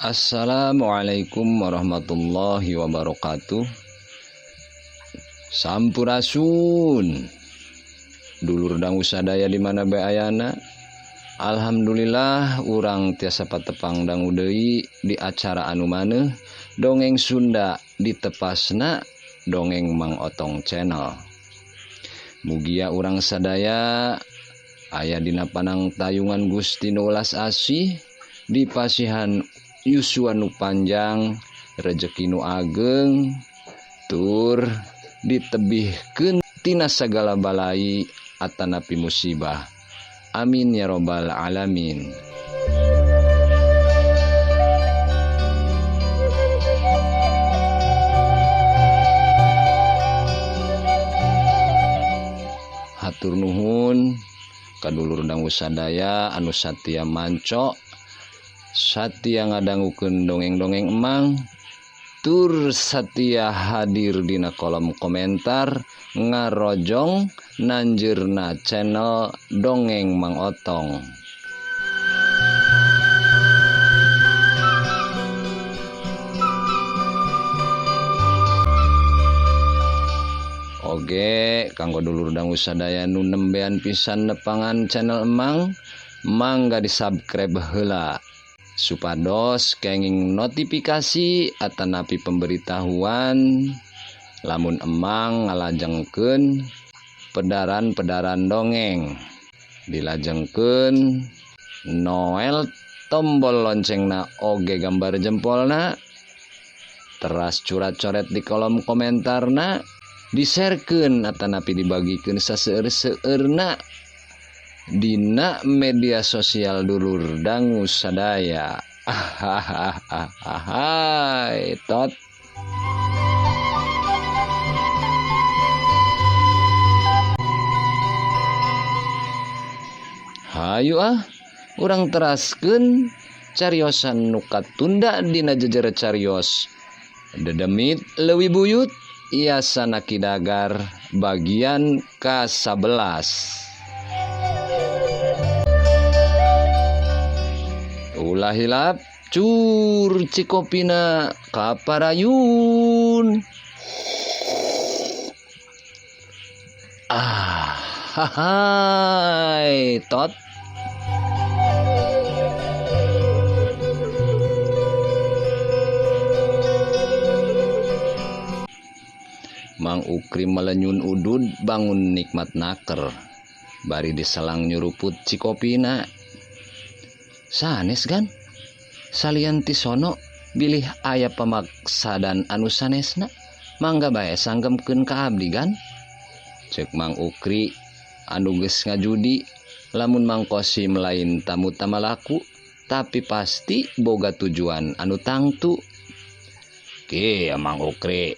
Assalamualaikum warahmatullahi wabarakatuh. Sampurasun. Dulur dangu sadaya di mana bae ayana. Alhamdulillah urang tiasa patepang dangu deui di acara anu maneuh Dongeng Sunda ditepasna Dongeng Mang Otong Channel. Mugia urang sadaya aya dina panangtayungan Gusti nu welas asih, dipasihan yuswa nu panjang, rejeki nu ageng, tur ditebihkeun tina sagala balai atanapi musibah. Amin ya robbal alamin. Hatur nuhun kadulur dangu sadaya anu satia manco, satia ngadangukeun dongeng-dongeng emang, tur satia hadir dina kolom komentar ngarojong nanjeurna channel Dongeng Mang Otong. Oge kanggo dulur dangu sadaya nu nembean pisan nepangan channel emang, mangga di-subscribe heula supados kenging notifikasi atanapi pemberitahuan lamun emang ngalajengkeun pedaran-pedaran dongeng. Dilajengkeun noel tombol loncengna oge gambar jempolna, teras curat-coret di kolom komentarna, diserkeun atanapi dibagikeun saseueur-seueurna dina media sosial dulur dangu sadaya. Hai tot. Hayu ah, urang teraskeun cariosan nu katunda dina jejer carios. Dedemit leuwih buyut Yasana Ki Dagar bagian ka-11. Ulah hilap cur cikopina kaparayun. Ah, hai tot. Mang Ukri melenyun udud bangun nikmat naker bari diselang nyuruput cikopina. Sanes gan salian ti sono bilih aya pamaksadan anu sanesna, mangga bae sanggemkeun ka abdi gan. Cek Mang Ukri anu geus ngajudi lamun Mang Kosim lain tamu tamalaku tapi pasti boga tujuan anu tangtu. Ki Mang Ukri,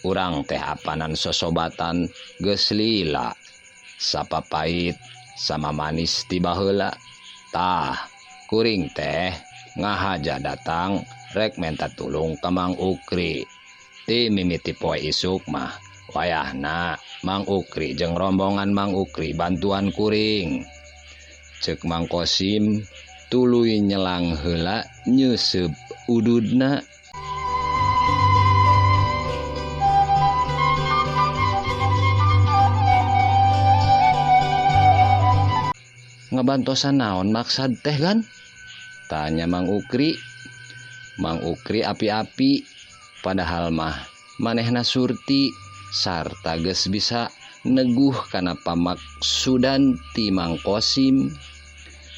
urang teh apanan sosobatan geus lila, sapa pahit sama manis ti baheula. Tah kuring teh ngahaja datang rek menta tulung ka Mang Ukri. Ti mimiti poe isuk mah wayahna Mang Ukri jeung rombongan Mang Ukri bantuan kuring. Cek Mang Kosim tuluy nyelang heula nyeuseup ududna. Ngabantosan naon maksad teh gan? Tanya Mang Ukri. Mang Ukri api-api padahal mah manehna surti sarta geus bisa neguh kana pamaksudan ti Mang Kosim.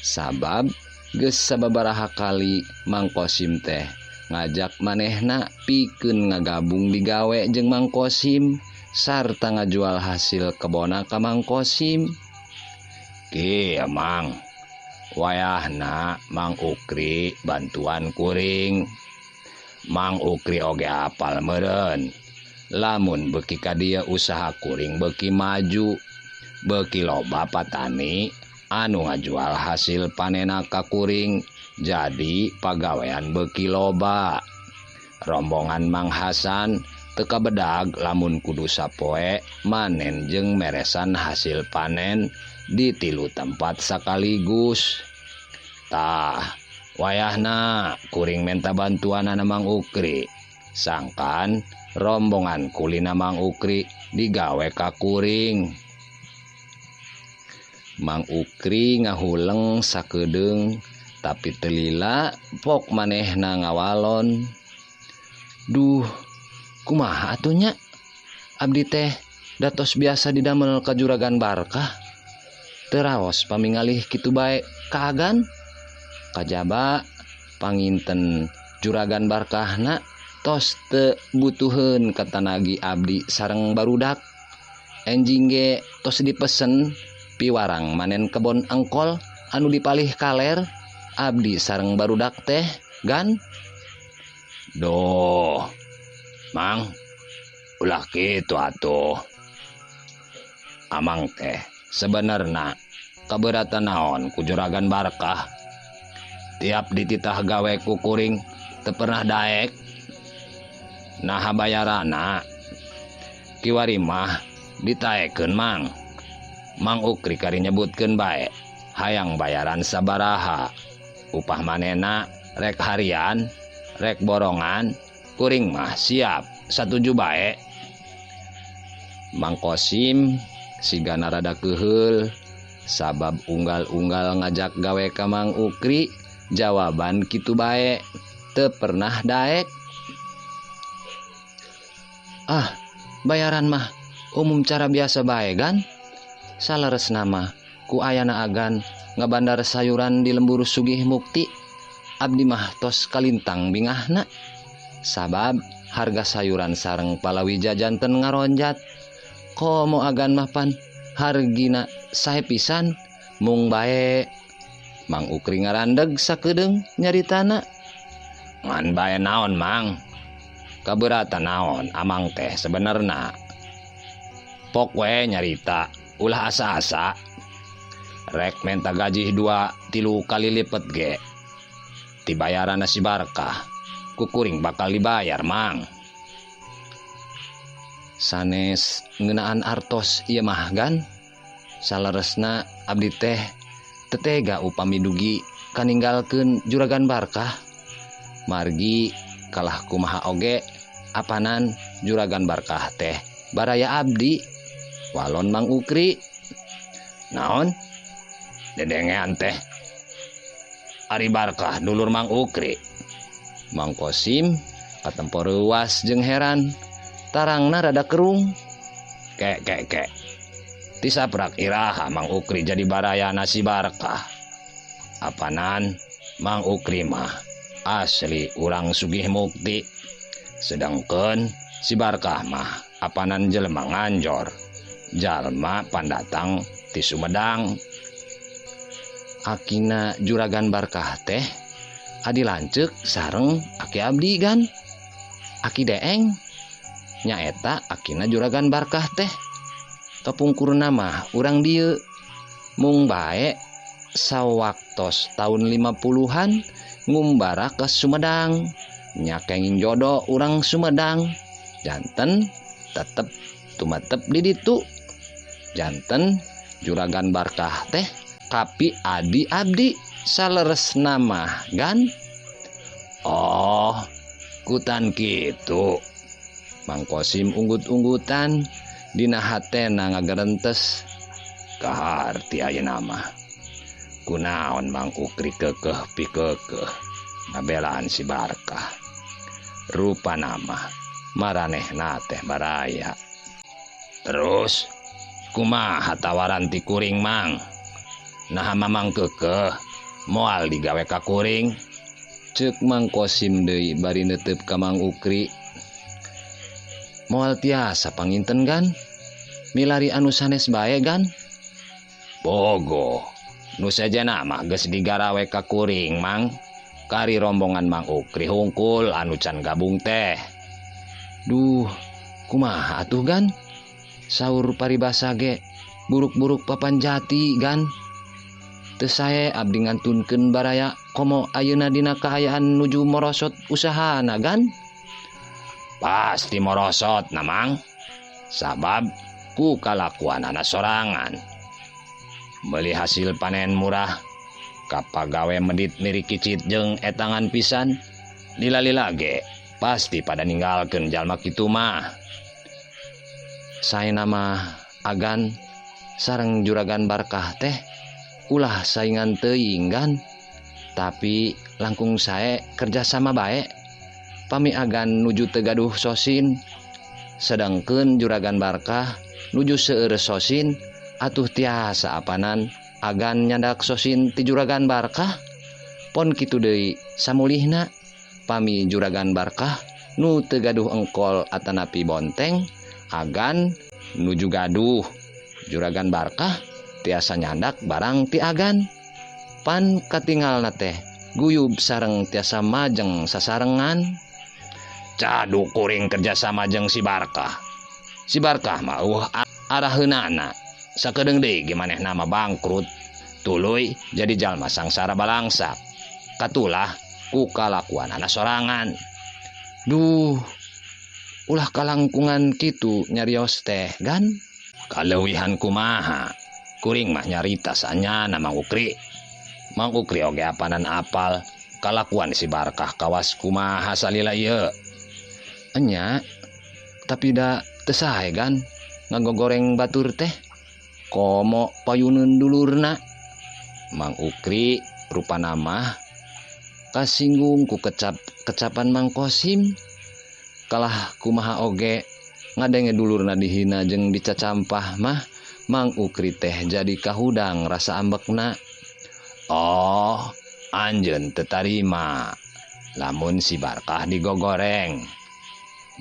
Sabab geus sababaraha kali Mang Kosim teh ngajak manehna pikeun ngagabung digawe jeung Mang Kosim sarta ngajual hasil kebona ka Mang Kosim. Ki Mang, wayahna Mang Ukri bantuan kuring. Mang Ukri oge apal meureun lamun beuki ka dieu usaha kuring beuki maju, beuki loba patani anu ngajual hasil panena ka kuring, jadi pagawean beuki loba. Rombongan Mang Hasan teu kabedag lamun kudu sapoe manen jeung meresan hasil panen di tilu tempat sekaligus. Tah, Wayahna kuring menta bantuanana Mang Ukri. Sangkan rombongan kulina Mang Ukri digawe ka kuring. Mang Ukri ngahuleng sakedeung tapi telila pok manehna ngawalon. Duh, kumaha atuh nya? Abdi teh datos biasa didamel ka Juragan Barkah. Teraos pamingalih kitu bae ka agan. Kajaba panginten Juragan Barkahna tos teu butuheun katanagi abdi sareng barudak. Enjing ge tos dipesen piwarang manen kebon engkol anu dipalih kaler abdi sareng barudak teh gan. Doh, Mang, ulah kitu atuh. Amang teh sebenarna keberatan naon ku Juragan Barkah. Tiap dititah gawe ku kuring teu pernah daek. Naha bayarana kiwari mah ditaekeun Mang. Mang Ukri kari nyebutkeun bae hayang bayaran sabaraha. Upah manena rek harian rek borongan kuring mah siap satuju bae. Mang Kosim sigana rada keuheul sabab unggal-unggal ngajak gawe ka Mang Ukri jawaban kitu bae teu pernah daek. Ah, bayaran mah umum cara biasa bae gan. Saleresna mah ku ayana agan ngabandar sayuran di lembur Sugih Mukti. Abdi mah tos kalintang bingahna. Sabab harga sayuran sareng palawija janten ngaronjat. Komo agan mah pan hargina sae pisan mung bae. Mang Ukri ngarandeg sakedeung nyaritana. Ngan bae naon Mang? Kaberatan naon amang teh sebenarna? Pok we nyarita ulah asa-asa. Rek menta gaji 2-3 kali lipet ge. Dibayaran si Barkah kukuring bakal dibayar Mang. Sanes ngeunaan artos ieu mah gan. Saleresna abdi teh tetega upami dugi kaninggalkeun Juragan Barkah. Margi kalah kumaha oge apanan Juragan Barkah teh baraya abdi. Walon Mang Ukri. Naon? Dedengean teh. Ari Barkah dulur Mang Ukri. Mang Kosim katempo reuas jeung heran. Tarangna rada kerung. Kek kek kek. Tisaprak iraha Mang Ukri jadi baraya nasi Barkah. Apanan Mang Ukri mah asli urang Sugih Mukti. Sedangkeun si Barkah mah apanan jelema nganjor. Jalma pandatang ti Sumedang. Akina Juragan Barkah teh adi lanceuk sareng aki abdi gan. Aki deeng nyaeta akina Juragan Barkah teh. Kapungkurna mah urang dieu mung bae sawaktos taun 50-an ngumbara ke Sumedang. Nya kenging jodoh urang Sumedang. Janten tetep tumetep di ditu. Janten Juragan Barkah teh kapi adi abdi saleresna mah gan. Oh, kutan kitu. Mang Kosim unggut-unggutan dina hatena ngagerentes. Kaharti ayeuna mah. Kunaon Mang Ukri keukeuh pikeukeih ngabelaan si Barkah. Rupana mah maranehna teh baraya. Terus kumaha tawaran ti kuring Mang? Naha mamang keukeuh moal digawe ka kuring. Ceuk Mang Kosim deui bari neuteup ka Mang Ukri. Moal tiasa panginten gan. Milari anu sanes bae gan. Bogo nu sejena mah geus digarawe ka kuring Mang. Kari rombongan Mang Ukri hungkul anu can gabung teh. Duh, kumaha atuh gan? Saur paribasa ge buruk-buruk papan jati gan. Teu sae abdi ngantunkeun baraya komo ayeuna dina kaayaan nuju morosot usahana gan. Pasti morosot na Mang. Sabab ku kalakuanana sorangan. Meuli hasil panen murah Kapagawe medit mirikicit jeung etangan pisan. Lila-lila ge pasti pada ninggalkeun jalma kitu mah. Saena mah agan sareng Juragan Barkah teh ulah saingan teuing gan, tapi langkung sae kerjasama bae. Pami agan nuju teu gaduh sosin, sedangkeun Juragan Barkah nuju seueur sosin, atuh tiasa apanan agan nyandak sosin ti Juragan Barkah. Pon kitu deui samulihna, pami Juragan Barkah nu teu gaduh engkol atanapi bonteng, agan nuju gaduh Juragan Barkah tiasa nyandak barang ti agan. Pan katingalna teh guyub sareng tiasa majeng sasarengan. Cadu kuring kerjasama jeung si Barkah. Si Barkah mah eueuh araheunana. Sakedeung deui ge manehna mah bangkrut, tuluy jadi jalma sangsara balangsak. Katulah ku kalakuanana sorangan. Duh, ulah kalangkungan kitu nyarios teh gan. Kaleuwihan kumaha? Kuring mah nyarita sanyana Mang Ukri. Mang Ukri oge apanan apal kalakuan si Barkah kawas kumaha salila ieu. Enya, tapi da teu sae gan ngagogoreng batur teh. Komo payuneun dulurna. Mang Ukri rupana mah kasinggung ku kecapan Mang Kosim. Kalah kumaha oge ngadenge dulurna dihina jeung dicacampah mah Mang Ukri teh jadi kahudang rasa ambekna. Oh, anjeun teu tarima lamun si Barkah digogoreng.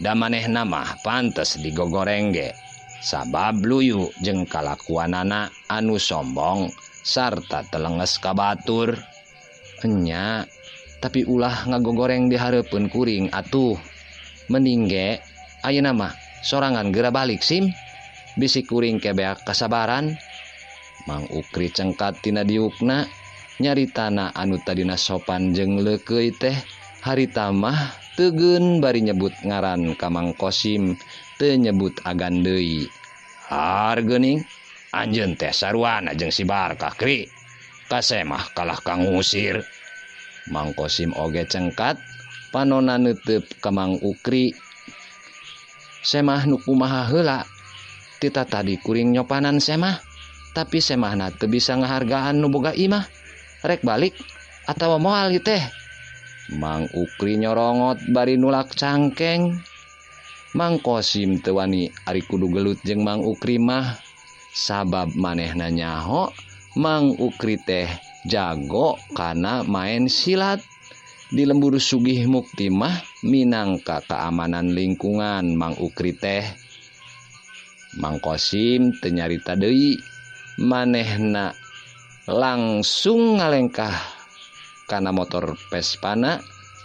Da manehna mah pantes digogoreng ge, sabab luyu jeung kalakuanana anu sombong sarta telenges ka batur. Enya, tapi ulah ngagogoreng di hareupeun kuring atuh. Mending ge ayeuna mah sorangan geura balik sim, bisi kuring ke beak kasabaran. Mang Ukri cengkat tina diukna, nyaritana anu tadina sopan jeung leukeuy teh harita mah teugeun bari nyebut ngaran ka Mang Kosim, teu nyebut agan deui. Har geuning anjeun teh saruana jeung si Barkah kri. Kasemah kalah ka ngusir. Mang Kosim oge cengkat panona neuteup ka Mang Ukri. Semah nu kumaha heula? Tita tadi kuring nyopanan semah, tapi semahna teu bisa ngahargaan nu boga imah. Rek balik atawa moal ieu teh? Mang Ukri nyorongot bari nulak cangkeng. Mang Kosim teu wani ari kudu gelut jeung Mang Ukri mah, sabab manehna nyaho Mang Ukri teh jago kana main silat. Di lembur Sugih Mukti mah minangka keamanan lingkungan Mang Ukri teh. Mang Kosim teu nyarita deui, manehna langsung ngalengkah kana motor Vespana,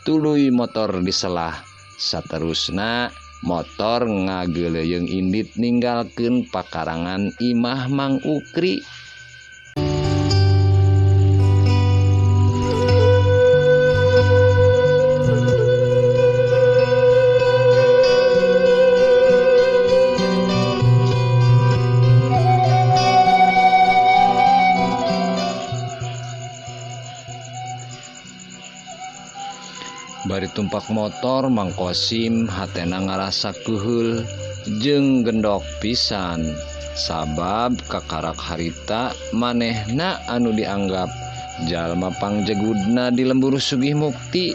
tuluy motor diselah. Saterusna motor ngageuleuyeung indit ninggalkeun pakarangan imah Mang Ukri. Bari tumpak motor Mang Kosim hatena ngarasa keuheul jeung gendok pisan, sabab kakarak harita manehna anu dianggap jalma pangjegudna di lembur Sugih Mukti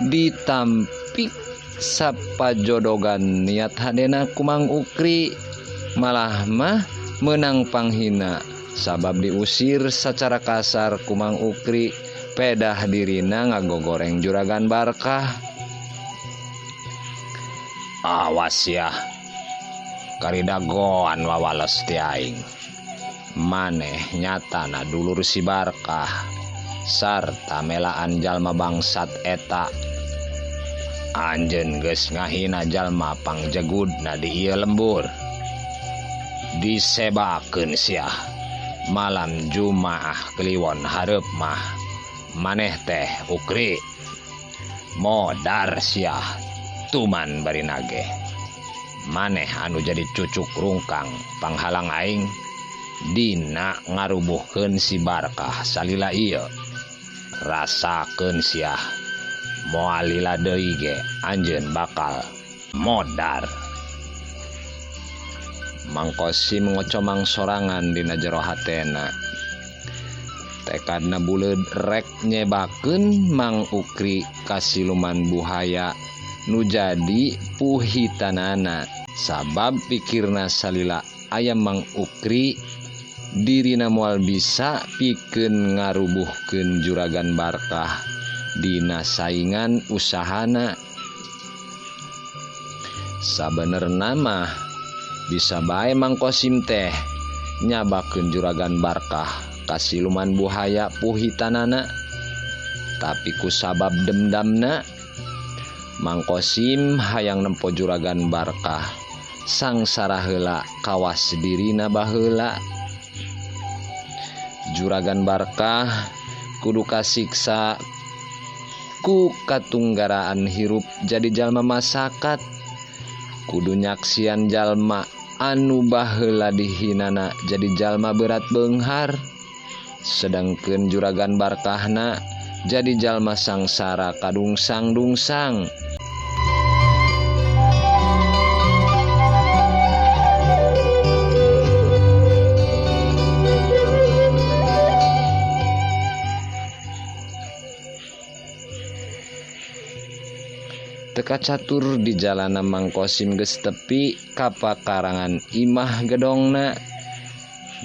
ditampik sapajodogan niat hadena ku Mang Ukri, malah mah meunang panghina sabab diusir sacara kasar ku Mang Ukri. Pedah dirina ngagogoreng Juragan Barkah. Awas ya, karidagoan wawales ti aing. Maneh nyatana dulur si Barkah sarta melaan jalma bangsat eta. Anjeun geus ngahina jalma pangjegudna di ieu lembur. Disebakeun siah malam Jumaah Kliwon hareup mah. Maneh teh Ukri modar siah tuman bari nageh. Maneh anu jadi cucuk rungkang panghalang aing dina ngarubuhkeun si Barkah salila ieu. Rasakeun siah moal lila deui ge anjeun bakal modar. Mang Kosim ngocomang sorangan dina jero hatena. Tekadna buleud rek nyebakeun Mang Ukri ka siluman buhaya nu jadi puhitanana. Sabab pikirna salila aya Mang Ukri dirina moal bisa pikeun ngarubuhkeun Juragan Barkah dina saingan usahana. Sabenerna mah bisa bae Mang Kosim teh nyabakeun Juragan Barkah ka siluman buhaya puhitanana. Tapi ku sabab dendamna Mang Kosim hayang nempo Juragan Barkah sangsara heula kawas dirina baheula. Juragan Barkah kudu kasiksa ku katunggaraan hirup jadi jalma masakat. Kudu nyaksian jalma anu baheula dihinana jadi jalma berat beunghar. Sedangkeun Juragan Barkahna jadi jalma sangsara kadungsang-dungsang. Teka catur di jalana Mang Kosim geus tepi ka pakarangan imah gedongna.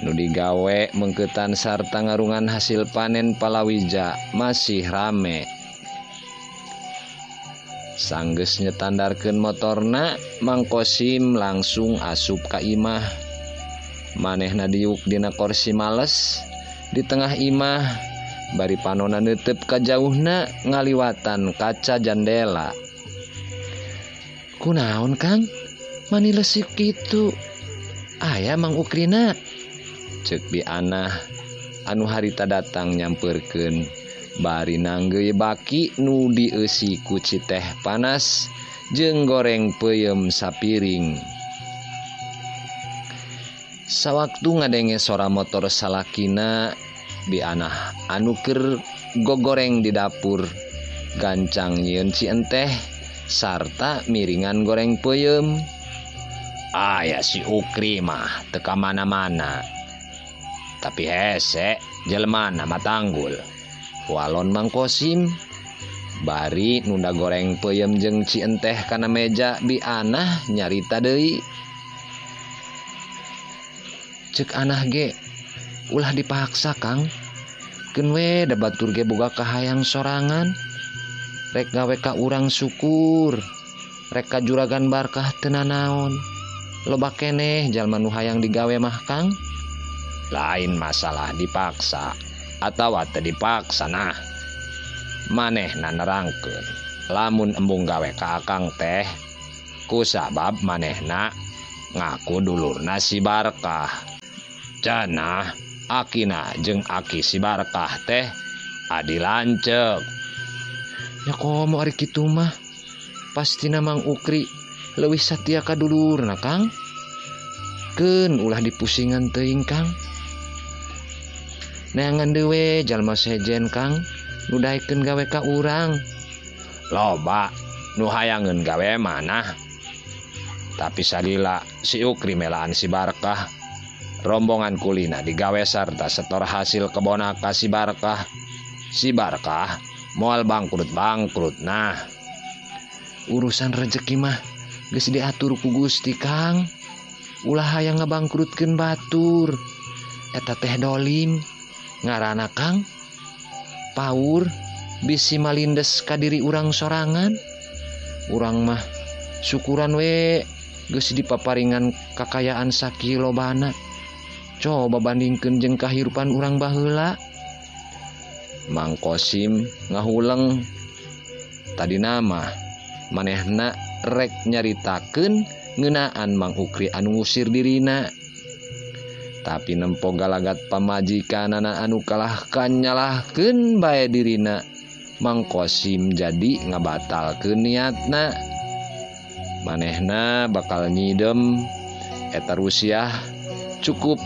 Nu digawe mengketan sarta ngarungan hasil panen palawija masih rame. Sanggeus nyetandarkeun motorna, Mang Kosim langsung asup ka imah. Manehna diuk dina korsi males di tengah imah, bari panona neuteup ka jauhna ngaliwatan kaca jandela. Kunaon Kang? Mani lesik kitu? Aya Mang Ukrina. Ceuk Bi Anah anu harita datang nyampeurkeun bari nanggeuy baki nu dieusi ku citeh panas jeung goreng peuyeum sapiring. Sawaktu ngadenge sora motor salakina, Bi Anah anu keur gogoreng di dapur gancang nyieun cienteh sarta miringan goreng peuyeum. Aya si Ukri mah teu ka mana-mana. Tapi hese jelema mah tanggul. Walon Mang Kosim bari nunda goreng peuyeum jeung cienteh kana meja, Bi Anah nyarita deui. Ceuk Anah ge ulah dipaksa Kang. Keun we da batur ge boga kahayang sorangan. Rek gawe ka urang syukur, rek ka Juragan Barkah teu nanaon. Loba keneh jalma nu hayang digawe mah Kang. Lain masalah dipaksa atawa teu dipaksa nah. Manehna nerangkeun lamun embung gawe ka akang teh kusabab manehna ngaku dulurna si Barkah. Cenah akina jeung aki si Barkah teh adi lanceuk. Ya komo ari kitu mah pastina Mang Ukri leuwih satia ka dulurna Kang. Keun ulah dipusingan teuing Kang. Neangan deui jalma sejen Kang nu daekeun gawe ka urang. Loba nu hayangeun gawe manah. Tapi salila si Ukri melaan si Barkah. Rombongan kulina digawe sarta setor hasil kebona ka si Barkah. Si Barkah moal bangkrut-bangkrut nah. Urusan rejeki mah geus diatur ku Gusti Kang. Ulah hayang ngabangkrutkeun batur. Eta teh dolim ngaranna Kang. Paur bisi malindes ka diri urang sorangan. Urang mah syukuran we geus dipaparingan kakayaan sakilobana. Coba bandingkeun jeung kahirupan urang baheula. Mang Kosim ngahuleng. Tadi nama manehna rek nyaritakeun ngeunaan Mang Ukri anu ngusir dirina. Tapi nempo galagat pamajikanana anu kalah kanyalahkeun bae dirina, Mang Kosim jadi ngabatalkeun niatna. Manehna bakal nyidem eta rusiah cukup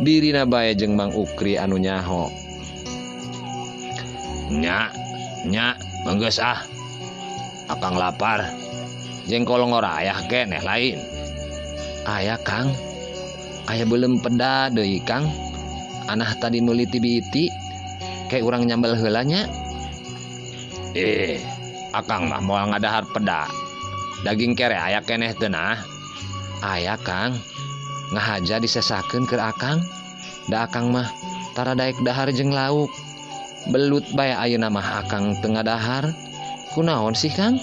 dirina bae jeung Mang Ukri anu nyaho. Nya, nya, menggeus ah. Akang lapar. Jengkol ngorayah keneh lain. Aya Kang. Aya belum peda deui Kang. Anah tadi meuli ti biiti. Kayak urang nyambel heula nya. Akang mah moal ngadahar peda. Daging kere aya keneh teu nah. Aya Kang. Ngahaja disesakeun keur Akang. Da Akang mah tara daek dahar jeung lauk. Belut bae ayeuna mah Akang teu ngadahar. Kunaon sih Kang?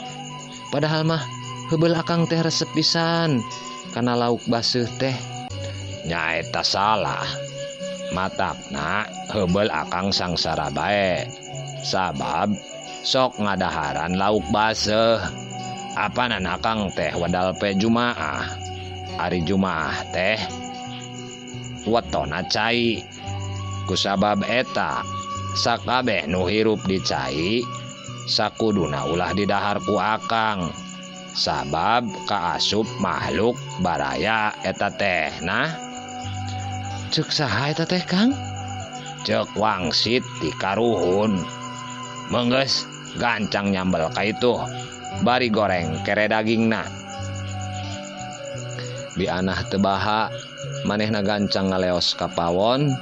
Padahal mah heubeul Akang teh resep pisan kana lauk baseuh teh. Nyaeta salah. Matakna heubeul Akang sangsara bae. Sabab sok ngadaharan lauk baseuh. Apanan Akang teh wedal pe Jumaah. Ari Jumaah teh wetona cai. Kusabab eta sakabeh nu hirup di cai sakuduna ulah didahar ku Akang. Sabab kaasup makhluk baraya eta teh. Nah, cek saha eta teh Kang? Cek wangsit di karuhun. Menggeus gancang nyambel ka itu bari goreng kere dagingna. Bi Anah teu baha manehna gancang ngaleos ka pawon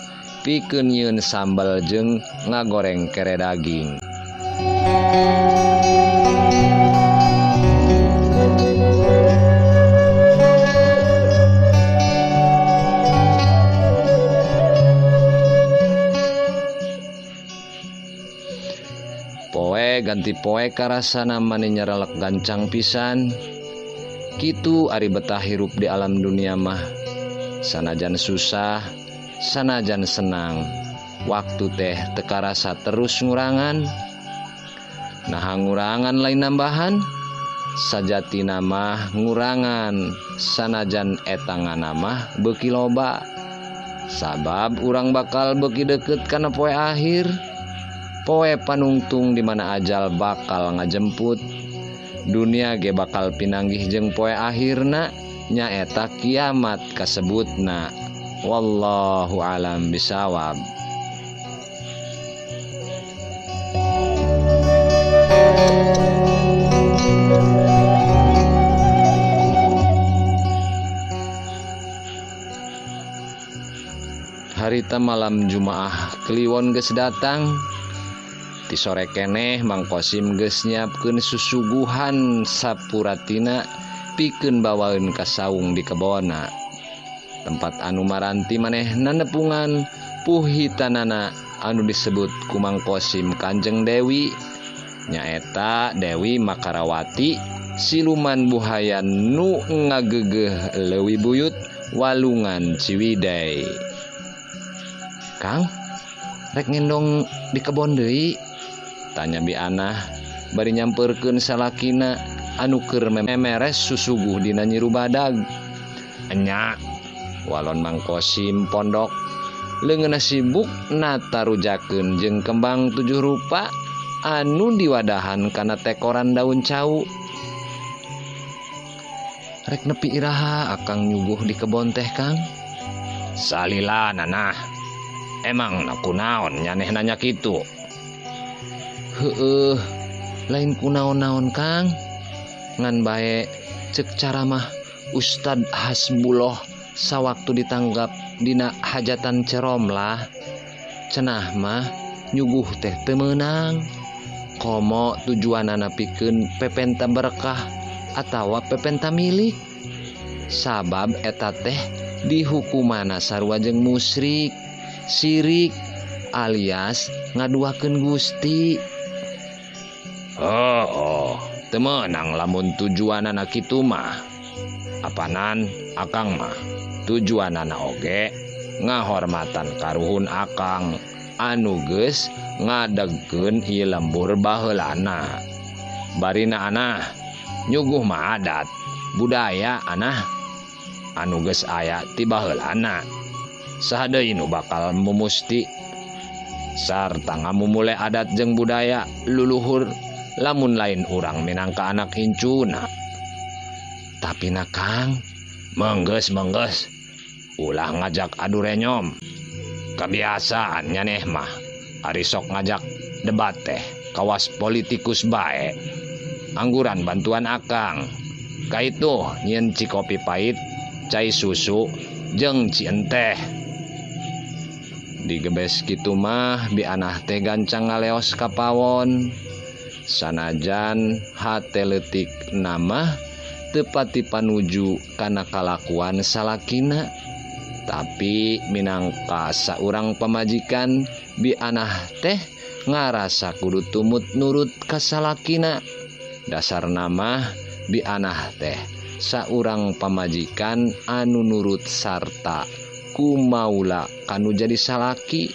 pikeun nyieun sambel jeung ngagoreng kere daging. Poe ganti poe karasana mani nyerelek gancang pisan. Kitu ari betah hirup di alam dunia mah. Sanajan susah, sanajan senang, waktu teh teu karasa terus ngurangan. Naha ngurangan lain nambahan, sajatina mah ngurangan, sanajan etangana mah beuki loba. Sabab urang bakal beuki deukeut kana poe akhir. Poe panungtung di mana ajal bakal ngajemput. Dunia ge bakal pinanggih jeung poe akhirna, nyaeta kiamat kasebutna. Wallahu alam bisawab. Harita malam Jumaah Kliwon geus datang. Ti sore keneh Mang Kosim geus nyiapkeun susuguhan sapuratina pikeun bawaeun ka saung di kebonna. Tempat anu maranti manehna nepungan puhitanana anu disebut ku Mang Kosim Kanjeng Dewi, nyaeta Dewi Makarawati, siluman buhaya nu ngagegeh leuwi buyut walungan Ciwidey. Kang, rek ngendong di kebon deui? Tanya Bi Anah bari nyamperkeun salakina anu keur memeres susuguh dina nyiru badag. Enya, walon Mang Kosim pondok leungeunna sibuk natarujakeun jeung kembang 7 rupa anu diwadahan kana tekoran daun cau. Rek nepi iraha Akang nyuguh di kebon teh Kang? Salila nanah. Emang kunaon nyaneh nanya kitu? Heueuh, lain kunaon-naon Kang. Ngan bae cek caramah Ustad Hasbullah sawaktu ditanggap dina hajatan Ceromlah. Cenah mah nyuguh teh teu meunang. Komo tujuanana pikeun pepenta berkah atawa pepenta milik. Sabab eta teh dihukumana sarua jeung musyrik, sirik alias ngaduakeun Gusti. Oh, teu meunang lamun tujuanana kitu mah. Apanan Akang mah tujuanana oge ngahormatan karuhun Akang anu geus ngadegkeun ieu lembur baheulana. Barina anah nyuguh mah adat budaya anah anu geus aya ti baheulana. Saha deui nu bakal mumusti sarta ngamumule adat jeung budaya luluhur lamun lain urang minangka anak incuna. Tapi na Kang, menggeus ulah ngajak adu renyom. Kebiasaan nyaneh mah ari sok ngajak Debat teh kawas politikus bae. Angguran bantuan akang. Kaitu nyieun cikopi pahit, cai susu jeung cienteh. Digebes kitu mah Bi Anah teh gancang ngaleos ka pawon. Sanajan hate leutik nama teu pati panuju kana kalakuan salakina. Tapi minangka saurang pamajikan Bi Anah teh ngarasa kudu tumut nurut ka salakina. Dasar nama Bi Anah teh saurang pamajikan anu nurut sarta kumaula kanu jadi salaki.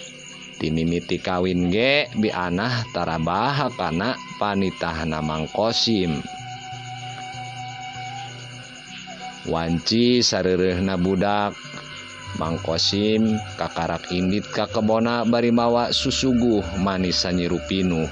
Timimiti kawin ge Bi Anah tarabaha kana panitahna Mang Kosim. Wanci sareureurna budak Mang Kosim kakarak indit ka kebona bari mawa susuguh manis sanyiru pinuh.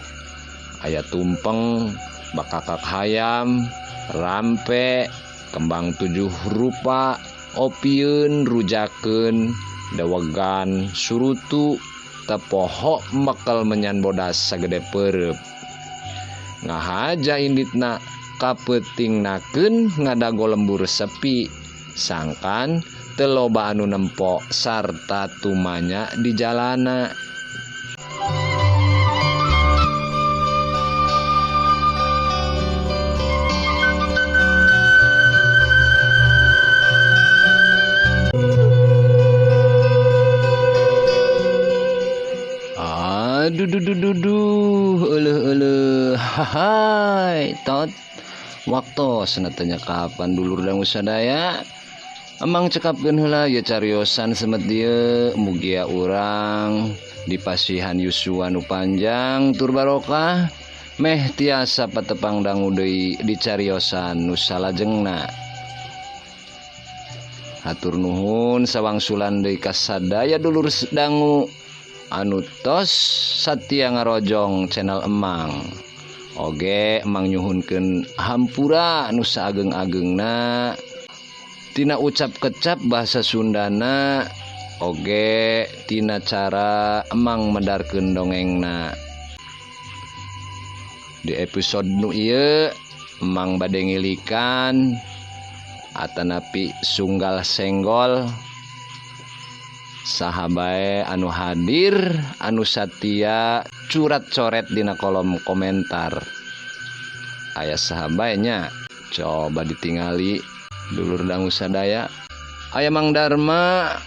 Aya tumpeng, bakakak hayam, rampe, kembang 7 rupa, opieun, rujakeun, dawegan, surutu, tepoho mekel menyan bodas sagede perep. Ngahaja inditna kapeutingnakeun ngadago lembur sepi, sangkan teu loba anu nempo sarta tumanya di jalana. Aduh duh duh duh duh, euleuh euleuh, hai tot. Waktosna teh nya kapan dulur dangu sadaya. Emang cekapkeun heula ye cariosan semet dieu, mugia urang dipasihan yuswa nu panjang tur barokah, meh tiasa patepang dangu deui di cariosan nu salajengna. Hatur nuhun sawangsulan deui ka sadaya dulur dangu anu tos satia ngarojong channel Emang. Oge Emang nyuhunkeun hampura nu saageng-agengna tina ucap kecap bahasa Sundana, oge tina cara Emang medarkeun dongengna. Di episode nu ieu Emang bade ngilikan atanapi sunggal senggol saha bae anu hadir anu satia curat coret dina kolom komentar. Aya saha bae nya, coba ditingali dulur dangu sadaya. Aya Mang Dharma,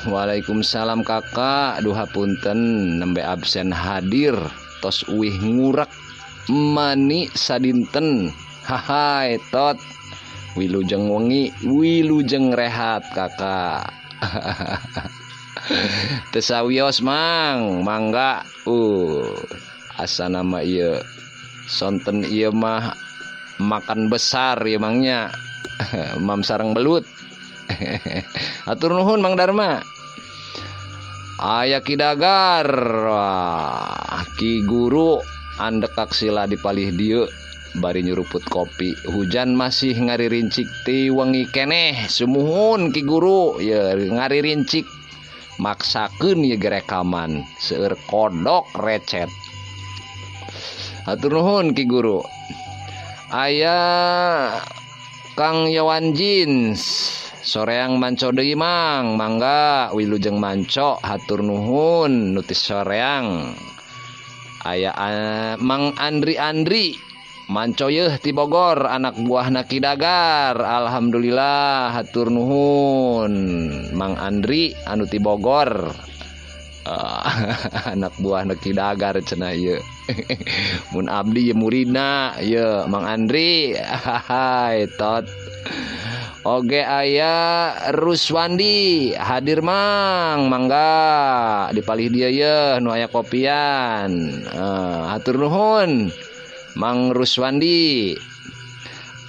waalaikumsalam kakak, duha punten nembe absen hadir tos uih ngurak mani sadinten. Hahai tot, wilujeng wengi wilujeng rehat kakak. Teu sawios Mang, mangga. Asa nama ieu sonten ieu mah makan besar ieu mangnya. Mam sareng belut. Atur nuhun Mang Dharma. Aya Ki Dagar, wah, Ki Guru andekak sila dipalih dieu bari nyuruput kopi. Hujan masih ngaririncik ti wengi keneh. Sumuhun Ki Guru, ye ngaririncik maksakeun ye gerekaman seueur kodok recet. Hatur nuhun Ki Guru. Aya Kang Yowan Jeans, soreang manco deui Mang, mangga wilujeng manco, hatur nuhun nutis soreang. Aya Mang Andri Andri manco yeuh ti Bogor, anak buahna Ki Dagar. Alhamdulillah, hatur nuhun Mang Andri anu ti Bogor. Anak buahna Ki Dagar cenah ieu. Mun abdi ye muridna ye Mang Andri. Hai tot. Oge aya Ruswandi hadir Mang, mangga dipalih dieu ye nu aya kopian. Hatur nuhun Mang Ruswandi.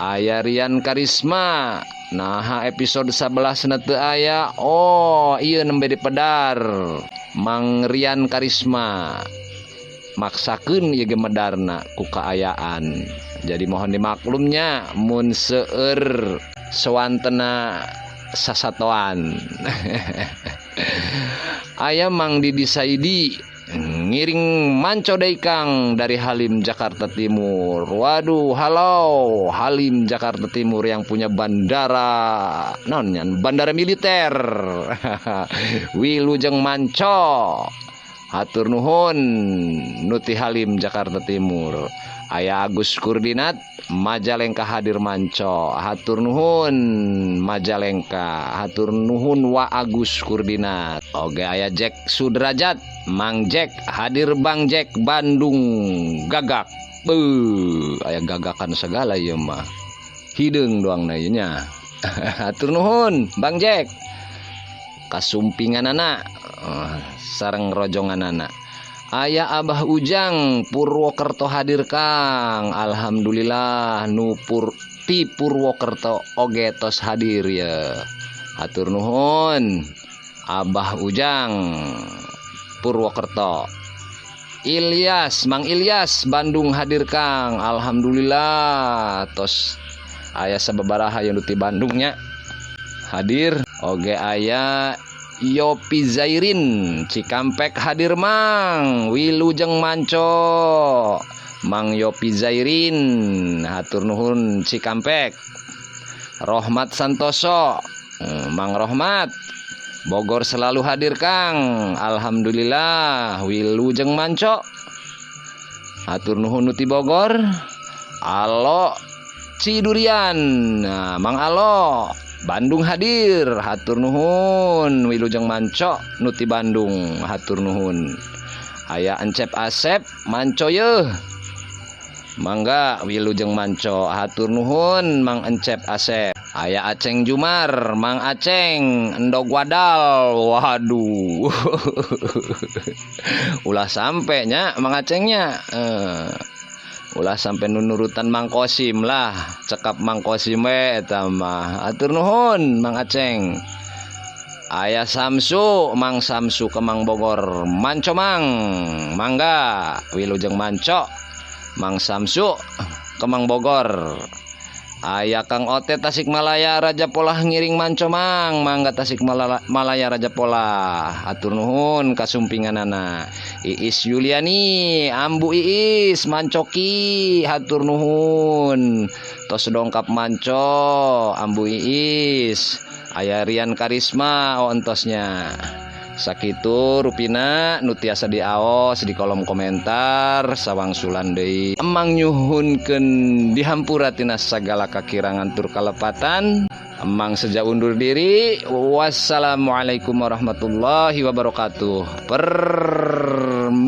Aya Rian Karisma, naha episode 11 na teu aya. Oh ieu nembe dipedar Mang Rian Karisma maksakeun ieu ge medarna ku kaayaan. Jadi mohon dimaklumnya mun seueur sewantena sasatoan. Aya Mang Didi Saidi. Ngiring manco deui Kang dari Halim Jakarta Timur. Waduh, halo Halim Jakarta Timur yang punya bandara naon nya, bandara militer. Wilujeng manco. Hatur nuhun nu ti Halim Jakarta Timur. Aya Agus Kurdinat Majalengka hadir manco. Hatur nuhun Majalengka. Hatur nuhun Wa Agus Kurdinat. Oge aya Jack Sudrajat, Mang Jack hadir Bang Jack Bandung gagak. Beuh, aya gagakan segala ieu mah. Hideung doang na ieu nya. Hatur nuhun Bang Jack. Kasumpinganana sareng rojonganana. Aya Abah Ujang Purwokerto hadir Kang. Alhamdulillah nu ti Purwokerto oge tos hadir ya. Hatur nuhun Abah Ujang Purwokerto. Ilyas, Mang Ilyas Bandung hadir Kang. Alhamdulillah tos aya sababaraha yang ti Bandungnya hadir. Oge aya Yopi Zairin Cikampek hadir Mang. Wilujeng manco Mang Yopi Zairin, hatur nuhun Cikampek. Rohmat Santoso, Mang Rohmat Bogor selalu hadir Kang. Alhamdulillah wilujeng manco. Hatur nuhun nu ti Bogor. Alo Cidurian, nah, Mang Alo Bandung hadir, hatur nuhun wilujeng manco nu ti Bandung, hatur nuhun. Aya Encep Asep manco yeuh. Mangga wilujeng manco, hatur nuhun Mang Encep Asep. Aya Aceng Jumar, Mang Aceng endog wadal. Waduh. Ulah sampe nya Mang Acengnya. Ulah sampai nunurutan Mang Kosim lah, cekap Mang Kosim we eta mah. Hatur nuhun Mang Aceng. Aya Samsu, Mang Samsu Kemang Bogor, manco Mang, mangga wilujeng manco Mang Samsu Kemang Bogor. Aya Kang Ote Tasikmalaya Raja Polah ngiring manco Mang, mangga Tasikmalaya Raja Polah. Hatur nuhun kasumpinganana. Iis Yuliani, Ambu Iis mancoki, hatur nuhun. Tos dongkap manco Ambu Iis. Aya Rian Karisma, oh entosnya. Sakitu rupina nu tiasa diaos di kolom komentar sawangsulan deui. Emang nyuhunkeun dihampura tina sagala kakirangan tur kalepatan. Emang seja undur diri. Wassalamualaikum warahmatullahi wabarakatuh. Permios.